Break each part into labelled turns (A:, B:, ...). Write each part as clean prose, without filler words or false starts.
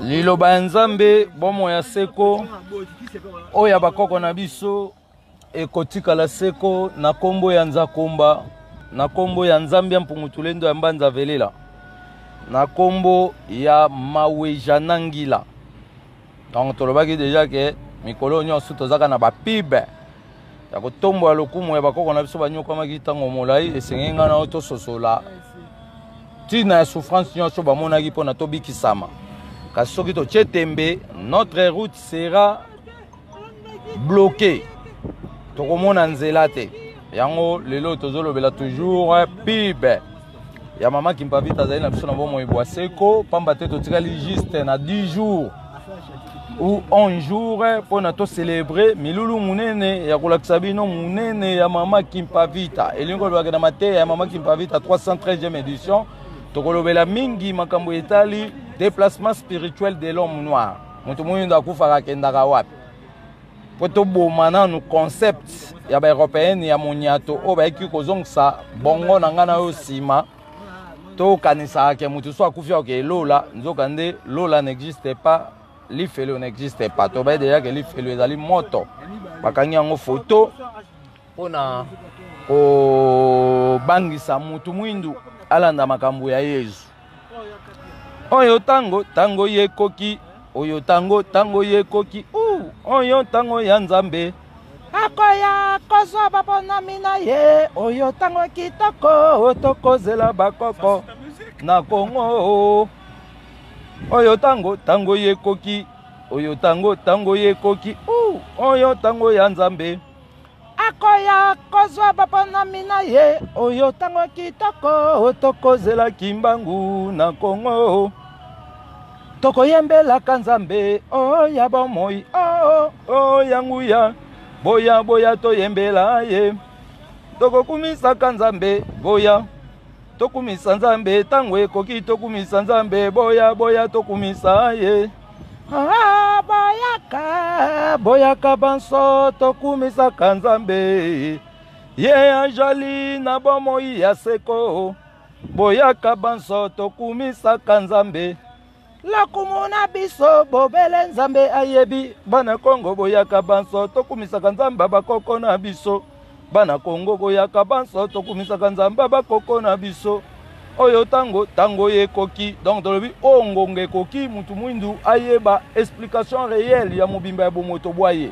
A: Liloba ya Nzambe, bomoi ya seko oyo ya bakoko na biso ekotikala seko na kombo ya Nzakomba, na kombo ya Nzambe ya Mpungu Tulendo ya Mbanza Velela, na kombo ya Maweja-Nangila. Donc tolobaki deja ke mikolo nyonso tozaka na bapibe ya kotombola lokumu ya bakoko na biso banyokwamaki ntango molai. Esengeli ngai na yo tososola ntina ya souffrance nyonso bamonaki mpo na tobikisama. Kasi soki totie tembe, notre route sera bloquée, tokomona nzela te. Yango lelo tozolobela toujours pibe ya mama Kimpavita azali na biso na bomoi bwa seko, pamba te totikali juste na 10 jours ou 11 jours mpo na tocelebre milulu monene ya kolakisa bino monene ya mama Kimpavita. Elingi kolobaka na mateya ya mama Kimpavita 313e édition, tokolobela mingi makambo etali déplacement spirituel de l'homme noir. Moto moyindo akufaka akendaka wapi? Mpo toboma nanu concept ya baeuropéenne ya monyato oyo bayaki kozongisa bongo na ngai na yo nsima. Tokanisaka ke moto so akufi akoke lola, nzoka nde lola n'existe pas, lifelo n'existe pas. Tobaye deja ke lifelo ezali moto, bakangi yango foto mpona kobangisa mutu mwindu alanda makambo ya Yezu. Oyo tango tango yekoki, oyo tango tango yekoki, oyo tango ya Nzambe akoya kozwa baponami na ye, oyo tango kitoko tokozela bakoko na Kongo. Oyo tango tango yekoki, oyo tango tango yekoki, oyo tango ya Nzambe akoya kozwa baponami na ye, oyo tango kitoko tokozela Kimbangu na Kongo. Tokoyembelaka Nzambe oyo ya bomoi, oyo ya nguya, boya boya toyembela ye. Tokokumisaka Nzambe, boya tokumisa Nzambe, ntango ekoki tokumisa Nzambe, boya boya tokumisa ye. Ah, boyaka boyaka banso tokumisaka Nzambe, ye ajali na bomoi ya seko. Boyaka banso tokumisaka Nzambe, lokumu na biso bobele Nzambe ayebi. Bana Kongo boyaka banso tokumisaka Nzambe bakoko na biso. Bana Kongo boyaka banso tokumisaka Nzambe bakoko na biso. Oyo tango tango yekoki. Donc tolobi oyo ngonga ekoki mutu mwindu ayeba explication réelle ya mobimba ya bomoto bwa ye,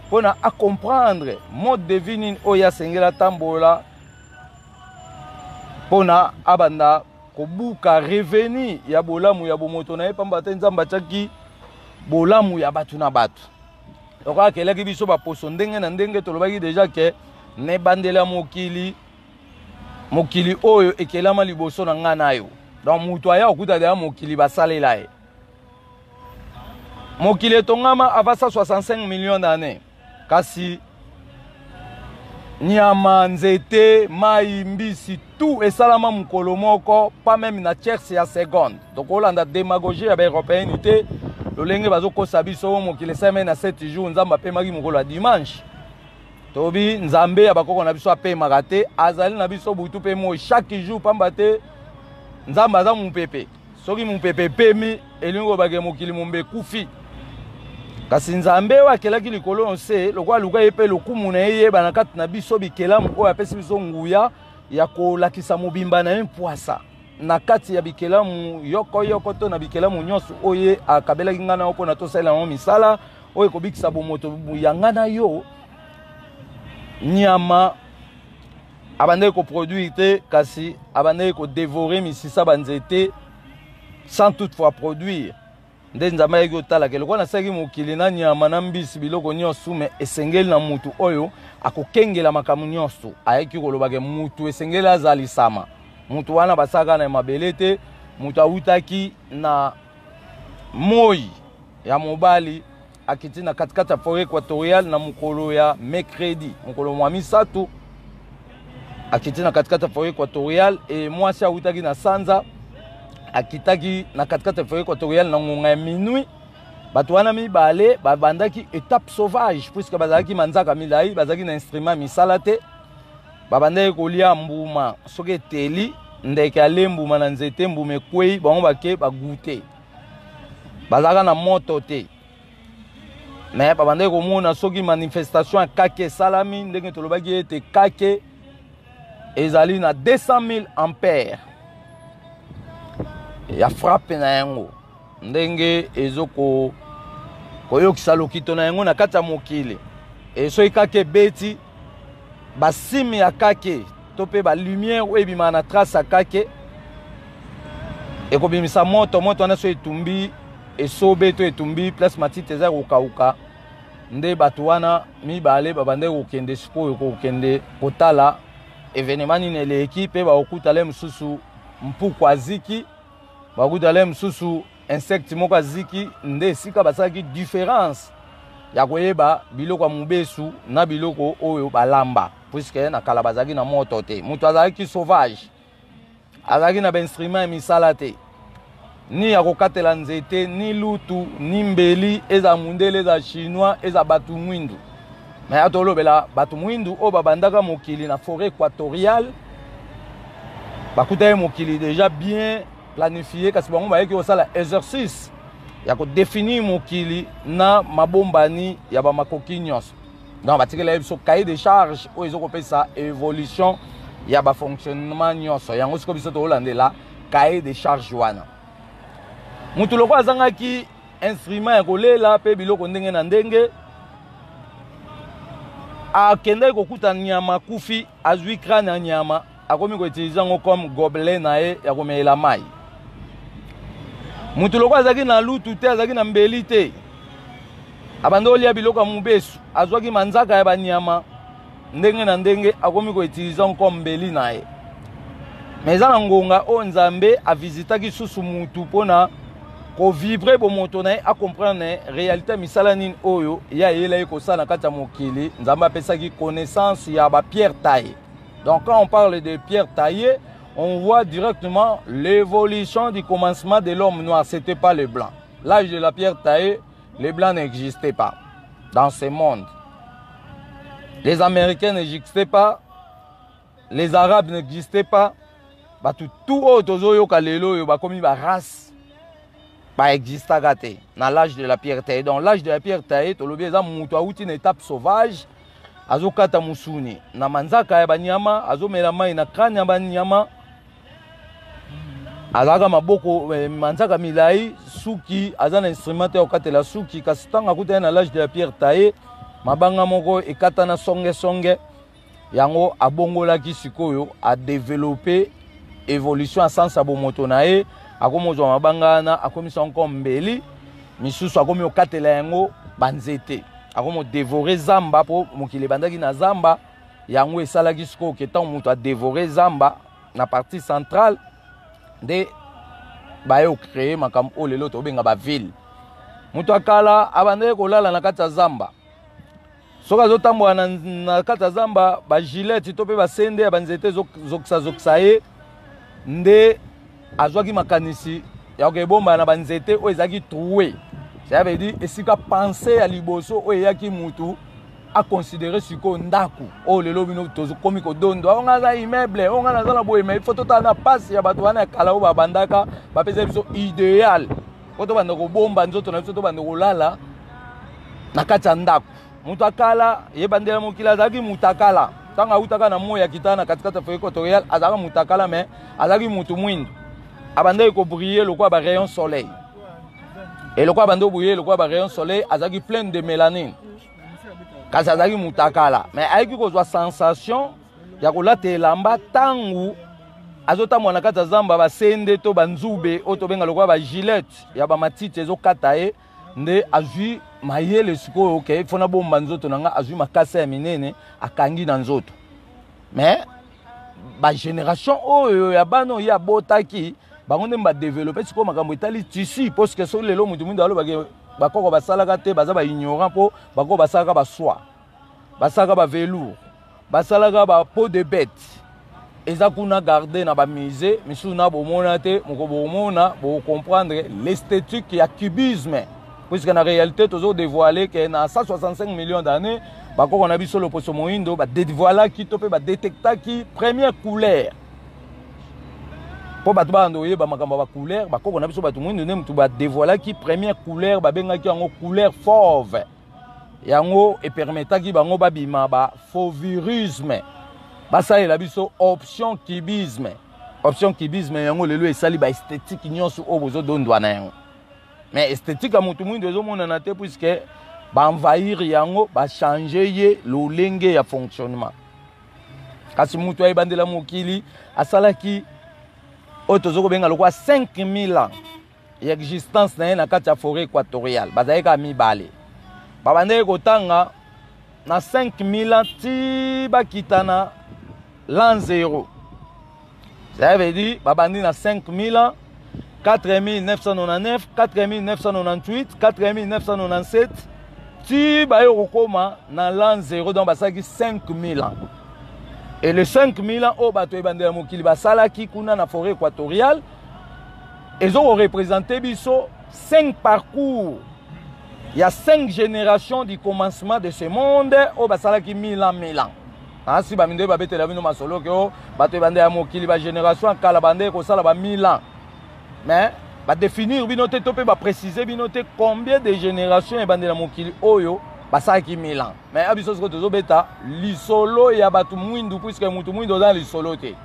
A: mpona acomprendre mode de vie nini oyo asengela tambola mpona abanda kobuka revenu ya bolamu ya bomoto na ye, pamba te Nzambe atiaki bolamu ya bato na bato. Lokola akelaki biso baposo ndenge na ndenge, tolobaki deja ke na ebandeli ya mokili, mokili oyo ekelama liboso na ngai na yo. Donc moto aya kokuta deja mokili basalela ye. Mokili etongama avant 165 millions d'années, kasi nyama, nzete, mai, mbisi, tout esalama mokolo moko, pas même na tierce ya seconde. Tokolanda démagogie ya baeuropéenne te, lolenge bazokosa biso mokili esalemi na 7 jours, Nzambe apemaki mokolo ya dimanche. Tobi Nzambe ya bakoko na biso apemaka te, azali na biso butu mpe moi chaque jour, pamba te Nzambe aza mopepe. Soki mopepe epemi, elingi kobake mokili mombe ekufi. Kasi Nzambe oyo akelaki likolo nse, lokola aluka ye mpe lokumu na ye yeba na kati na biso bikelamu oyo apesi biso nguya ya kolakisa mobimba na ye mpwasa na kati ya bikelamu yoko yoko to na bikelamu nyonso oyo ye akabelaki ngai na yo mpona tosalela yango misala oyo ekobikisa bomoto ya ngai na yo. Nyama abandaki koproduire te, kasi abandaki kodevore misisa banzete sans toutefois produire. Nde Nzambe ayaki kotalaka lokola nasalaki mokili na nyama na mbisi biloko nyonso, me esengeli na mutu oyo akokengela makambo nyonso. Ayaki kolobaka mutu esengeli azalisama. Mutu wana basalaka na mabele te, mutu awutaki na moi ya mobali, akiti na katikati ya forêt équatoriale na mokolo ya mercredi, mokolo mwa misato, akiti na katikati ya forêt équatoriale. E mwasi awutaki na sanza, akitaki na katikati ya forêt équatoriale na ngonga ya minuit. Bato wana mibale babandaki étape sauvage, puisque bazalaki manzaka milai, bazalaki na instrument misala te. Babandaki kolia mbuma, soki eteli ndeke ale mbuma na nzete, mbuma ekwei, bango bake bagute. Bazalaka na moto te, me babandaki komona soki manifestation ya kake esalami, ndenge tolobaki ete kake ezali na 200 000 ampere ya frappe na yango, ndenge ezo koyokisa lokito na yango na kati ya mokili. E soki kake ebeti, basime ya kake to mpe balumière oyo ebimaka na trace ya kake ekobimisa moto. Moto wana so etumbi esobe to etumbi place matiti eza kokauka, nde bato wana mibale babandaki kokende sikoyo kokende kotala événement nini eleki. Mpe bakokuta le mosusu mpuku aziki, bakokuta le mosusu insecte moko aziki, nde esika basalaki différence ya koyeba biloko ya mobesu na biloko oyo balamba, puisque na kala bazalaki na moto te. Moto azalaki sauvage, azalaki na bainstrument ya misala te, ni ya kokatela nzete, ni lutu, ni mbeli. Eza mundele, eza chinois, eza bato mwindu. Me ya tolobela bato mwindu oyo babandaka mokili na forêt équatoriale, bakutaki mokili déjà bien planifié, kasi bango bayaki kosala exercice ya kodéfinir mokili na mabombani ya bamakoki nyonso. Donc batikela biso cahier de charge oyo ezokopesa évolution ya bafonctionnement nyonso. Yango sikoyo biso tokolandela cahier de charge wana. Motu loko azangaki instrument ya kolela mpe biloko ndenge na ndenge, akendaki kokuta nyama kufi, azwi crâne ya nyama, akomi koutiliser yango comme gobelet na ye ya komelela mai. Motu loko azalaki na lutu te, azalaki na mbeli te, abandi kolia biloko ya mobesu, azwaki manzaka ya banyama ndenge na ndenge, akomi koutiliser yango comme mbeli na ye. Me eza na ngonga oyo Nzambe avisitaki susu mutu mpona kovibrer bomoto na ye, acomprendre réalité ya misala nini oyo ye ayela ye kosala na kati ya mokili. Nzambe apesaki connaissance ya bapierre taillée. Donc quand on parle de pierre taillée, on voit directement l'évolution du commencement de l'homme noir. C'était pas le blanc. L'âge de la pierre taillée, les blancs n'existaient pas dans ce monde. Les Américains n'existaient pas, les Arabes n'existaient pas. Bato tout oyo tozoyoka lelo oyo bakomi barace baexistaka te na l'âge de la pierre taillée. Donc l'âge de la pierre taillée, tolobi eza moto awuti na étape sauvage, azokata mosuni na manzaka ya banyama, azomela mai na crâne ya banyama, azalaka maboko manzaka milai, suki aza na instrument te ya kokatela suki. Kasi ntango akutani na l'âge de la pierre taillée, mabanga moko ekatana songesonge, yango abongolaki sikoyo, adévelopper évolution ya sens ya bomoto na ye. Akomi ozwa mabanga wana, akomisa yango mbeli, misusu akomi kokatela yango banzete, akomi odévorer zamba, mpo mokili ebandaki na zamba. Yango esalaki sikoyo ke ntango moto adévorer zamba na partie centrale, nde baye kocréer makambo oyo lelo tobenga baville. Moto akala abandaki kolala na kati ya zamba. Soki azotambola na kati ya zamba, bagilete to mpe basende ya banzete ezokisazokisa ye, nde azwaki makanisi ya kokebomba na banzete oyo ezalaki troué. Ça veut dire esika pensée ya liboso oyo eyaki, mutu aconsidérer sikoyo ndako oyo lelo bino tokomi kodondo, oyo nga aza immeuble, oyo nga naza na boye. Mais il faut totala na pasi ya bato wana ya kala oyo babandaka bapesa biso idéal po tobanda kobomba nzoto na biso, tobanda kolala na kati ya ndako. Moto akala yebandela mokili azalaki moto akala. Ntango awutaka na moi, akitaka na katikati ya forêt équatoriale, azalaka moto akala, mais azalaki motu mwindu, abandaki kobriller lokola barayon soleil. Eloko abandi kobriller lokola barayon soleil, azalaki pleine de mélanine, kasi azalaki moto akala. Mais ayaki kozwa sensation ya kolata elamba ntango azotambola na kati ya zamba, basende to banzube oyo tobenga lokola bagilete ya bamatiti ezokata ye, nde azwi mayele sikoyo ke fo nabomba nzoto na nga. Azwi makasa ya minene, akangi na nzoto. Mais bagénération oyo ya bana oyo abotaki, bango nde badévelopper sikoyo makambo etali tissu, parce que soki lelo motu mwindu alobaki bakoko basalaka te, baza baignorant, mpo bakoko basalaka basoie, basalaka bavelours, basalaka bapeau de bête. Eza kuna garde na bamusée misusu na bomona te. Moko bomona, bocomprendre l'esthétique ya cubisme, puisque na réalité tozodévoiler ke na 165 millions d'années, bakoko na biso loposo moyindo badévoilaki to mpe badétectaki première couleur. Mpo bato babanda koyeba makambo ya bacouleur, bakoko na biso bato moindo nde motu badevoilaki première couleur, babengaki yango couleur fauve. Yango epermetaki bango babima ba fauvirisme, basalela biso option cubisme. Option cubisme yango lelo esali ba esthétique nyonso oyo bozodondwa na yango. Mais esthétique ya motu moindo ezomonana te, puisque baenvahir yango, bachange ye lolenge ya fonctionnement. Kasi moto ayebandela mokili asalaki oyo tozo kobenga lokola 5000 ans ya existence na ye na kati ya forêt équatoriale. Bazalaki kaka mibale, babandaki kotanga na 5000 ans ti bakita na l'an 0. Ça veut dire babandi na 5000 ans, 4999, 4998, 4997 ti baye kokoma na l'an 0. Donc basalaki 5000 ans. Et le 5000 ans oyo bato ebandela mokili basalaki kuna na forêt équatoriale ezo koreprésente biso 5 parcours ya 5 générations du commencement de ce monde oyo basalaki 1000 ans, 1000 ans. Asi bamindo babetela bino masolo ke o bato ebanda ya mokili, ba génération ya kala bande kosala ba 1000 ans, mais badéfinir bino te to mpe baprécise bino te combien de génération ebandela mokili oyo basalaki 1000 ans. Mais ya biso sikoyo tozobeta lisolo ya bato mwindu, puisque motu mwindu oza na lisolo te.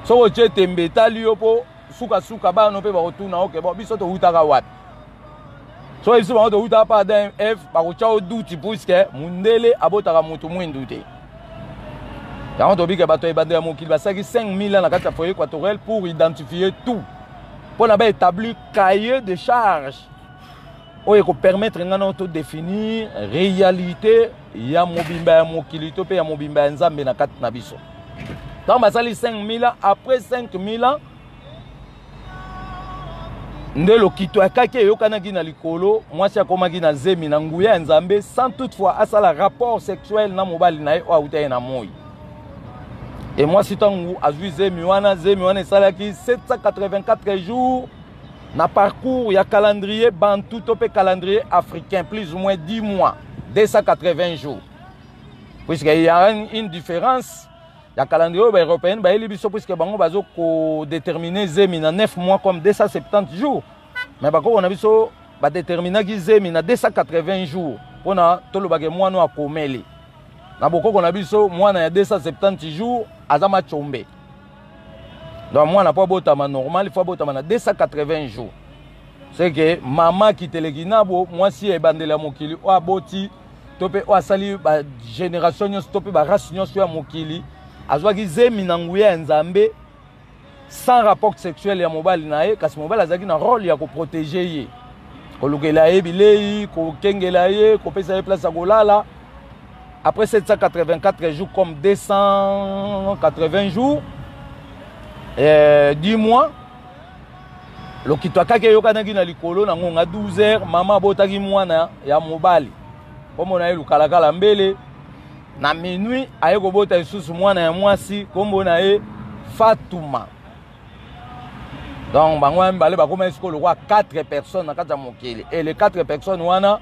A: Soki otie tembe etali yo, mpo sukasuka bana mpe bakotuna: oke, bon, biso towutaka wapi? Soki biso bango towutaka pa Adam Eve, bakotya o duti, puisque mundele abotaka motu mwindu te. Yango tobika bato ya ebandela mokili basalaki 5000 ans na kati ya forêt équatoriale pour identifier tout, mpo na baétablir cahier de charge oyo ekopermettre ngai na todéfinir réalité ya mobimba ya mokili to mpe ya mobimba ya Nzambe na kati na biso. Ntango basali 5000 ans, après 5000 ans nde lokito akaki eyokanaki na likolo, mwasi akomaki na zemi na nguya ya Nzambe, sans toutefois asala rapport sexuel na mobali na ye oyo awuta ye na moi. E mwasi ntango azwi zemi wana, zemi wana esalaki 784 jours na parcours ya calendrier bantu to mpe calendrier africain, plus ou moins 10 mois, 280 jours, puisque il y a une différence ya calendrier oyo baeuropéenne bayeli biso, puisque bango bazo kodétermine zemi na 9 mois comme 270 jours, mais bakoko na biso badéterminaki zemi na 280 jours. Mpona tolobake mwana oyo akomeli na bokoko na biso, mwana ya 270 jours aza machombe. Donc mwana mpo abotama normal, il faut abotama na 280 jours. C'est que mama kiteleki nabo mwasi ya ebandeli ya mokili oyo aboti to mpe oyo asali bagénération nyonso to mpe barace nyonso ya mokili, azwaki zemi na nguya ya Nzambe sans rapport sexuel ya mobali na ye. Kasi mobali azalaki na rôle ya koprotéger ye, kolukela ye bilei, kokengela ye, kopesa ye place ya kolala. Après 784 jours comme 280 jours, 10 mois, lokito akaki eyokanaki na likolo na ngonga 12 heures, mama abotaki mwana ya mobali, nkombo na ye Lukalakala Mbele. Na minuit aye kobota lisusu mwana ya mwasi, nkombo na ye Fatuma. Donc bango ya mibale bakóma sikoyo lokwa 4 personnes na kati ya mokili. Et les 4 personnes wana,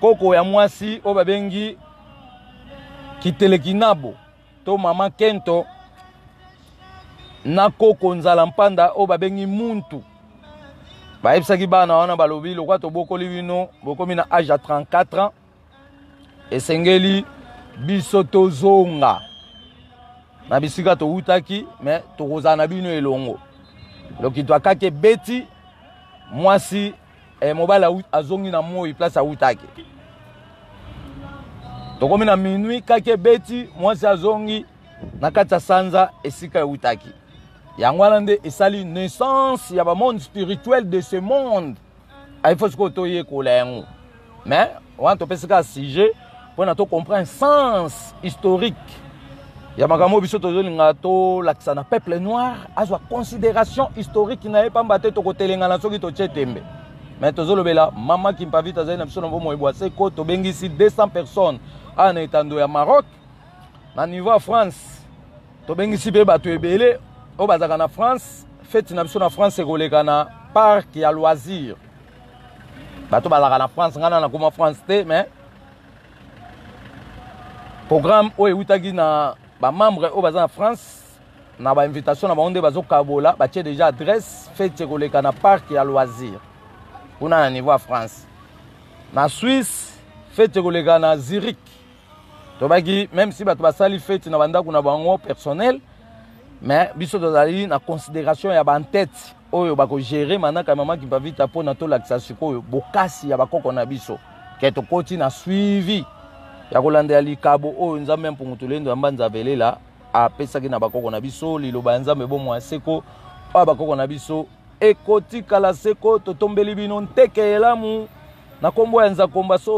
A: koko ya mwasi oyo babengi Kitelekinabo to mama Kento, na koko Nzala Mpanda oyo babengi Muntu, bayebisaki bana wana, balobi: lokwa tobokoli bino, bokomi na age ya 34 ans, esengeli biso tozonga na bisika towutaki, me tokozala na bino elongo. Lokito akaki ebeti mwasi, mobali azongi na moi place awutaki. Tokomi na minuit, kaki ebeti, mwasi azongi na kati ya sanza esika ewutaki. Yango wana nde esali naissance ya bamonde spirituel de ce monde. Aifo sikoyo toyekola yango, mais wana topesi kaka sujet mpona tocomprendre sens historique ya makambo oyo biso tozolinga tolakisa na peuple noir, azwa considération historique na ye, pamba te tokotelengana soki totie tembe. Mais tozolobela mama Kimpavita, azali na biso na bomoi bwa seko. Tobengisi 200 personnes awa na etando ya Maroc. Na niveau ya France, tobengisi mpe bato ebele oyo bazalaka na France. Fête na biso na France ekoleka na parc ya loisir. Bato bazalaka na France, ngai na nakoma France te, mais programme oyo eutaki na bamembre oyo baza na France. Na ba invitation na bango nde bazokabola, batie déjà adresse. Feti ekoleka na parc ya loisir kuna na niveau ya France. Na Suisse, feti ekoleka na Zurich. Tobaki, même si bato basali feti na bandako na bango personnel, mais biso tozali na considération ya bantete oyo bakogere manaka ya mama Kimpavita, mpona tolakisa sikoyo bokasi ya bakoko na biso, ke tokoti na suivi ya kolandela likabo oyo Nzambe ya Mpungu Tulendo ya Mbanza Velela apesaki na bakoko na biso. Liloba ya Nzambe, bomoi ya seko, oyo bakoko na biso ekotikala seko. Totombeli bino nteke elamu na nkombo ya Nzakomba so.